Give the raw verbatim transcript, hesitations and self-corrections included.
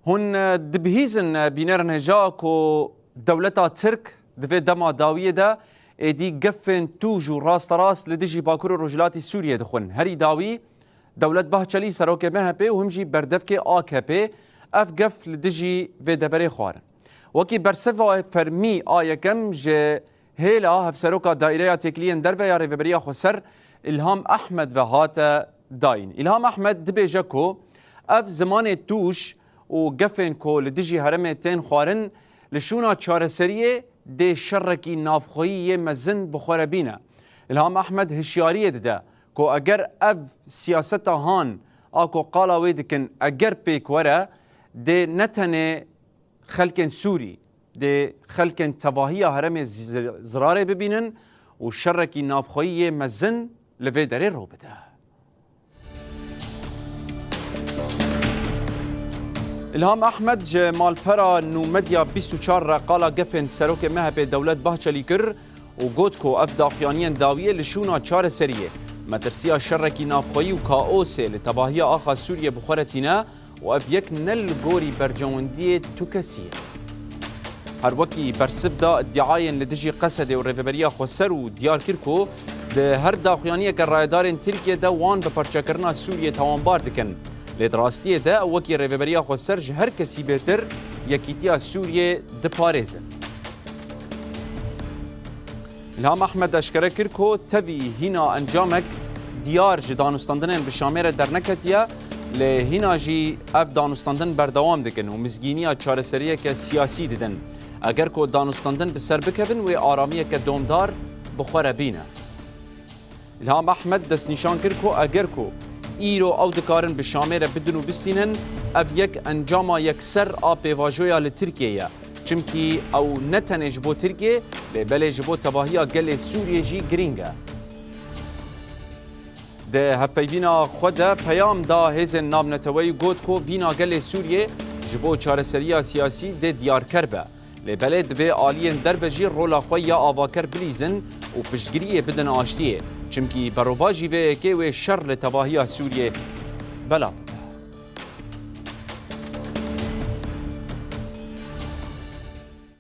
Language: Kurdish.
Hûn, e, dibihîzin, e, bînerin hêja ku dewleta Tirk di vê dema dawiyê de êdî gefên tûj û rasterast li dijî Bakur û Rojhilatî Sûriyê dixwin. Herî dawî Dewlet Bahçelî, serokê M H P û him jî berdevkê A K P ev gef li dijî vê deverê xwarin. Wekî bersiva fermî a yekem ji hêla Hevseroka Daîreya Têkiliyên Derve ya Rêveberiya Xweser Îlham Ehmed ve hate dayîn. Îlham Ehmed dibêje ku ev zimanê tûj û gefên ku li dijî herêmê tên xwarin li şûna çareseriyê dê şerekî navxweyî yê mezin bi xwe re bîne. Îlham Ehmed hişyariyê dide ku eger ev siyaseta han a ku qala wê dikin eger pêk were, dê ne tenê xelkên Sûrî, dê xelkên tevahiya herêmê zi-, zirarê bibînin û şerekî navxweyî yê mezin li vê derê rû bide. Îlham Ehmed ji malpera Nû Medya bîst û çar re qala gefên serokê M H P Dewlet Bahçelî kir û got ku ev daxuyaniyên dawiyê li şûna çareseriyê metirsiya şerekî navxweyî û kaosê li tevahiya axa Sûriyê bi xwe re tîne û ev yek ne li gorî berjewendiyê tu kesî ye. Her wekî bersiv da îdiayên li dijî Qesedê û Rêveberiya Xweser û diyar kir ku di her daxuyaniyeke rayedarên Tirkiyê de wan bi parçekirina Sûriyê tawanbar dikin. Lê di rastiyê de ew wekî Rêveberiya Xweser ji her kesî bêtir yekîtiya Sûriyê diparêzin. Îlham Ehmed eşkere kir ku tevî hîna encamek diyar ji danûstandinên bi Şamê re derneketiye, lê hîna jî ev danûstandin berdewam dikin û mizgîniya çareseriyeke siyasî didin. Eger ku danûstandin bi ser bikevin, wê aramiyeke domdar bi xwe re bîne. Îlham Ehmed destnîşan kir ku eger ku îro ew dikarin bi Şamê re bidin û bistînin, ev yek encama yekser a pêvajoya li Tirkiyê ye. Çimkî ew ne tenê ji bo Tirkiyê, lê belê ji bo tevahiya gelê Sûriyê jî girîng e. Di hevpeyvîna xwe de peyam da hêzên navneteweyî, got ku vîna gelê Sûriyê ji bo çareseriya siyasî dê diyarker be. Lê belê divê aliyên derve jî rola xwe ya avaker bilîzin û piştgiriyê bidin aştiyê. Çimkî berovajî vê yekê wê şer li tevahiya Sûriyê belav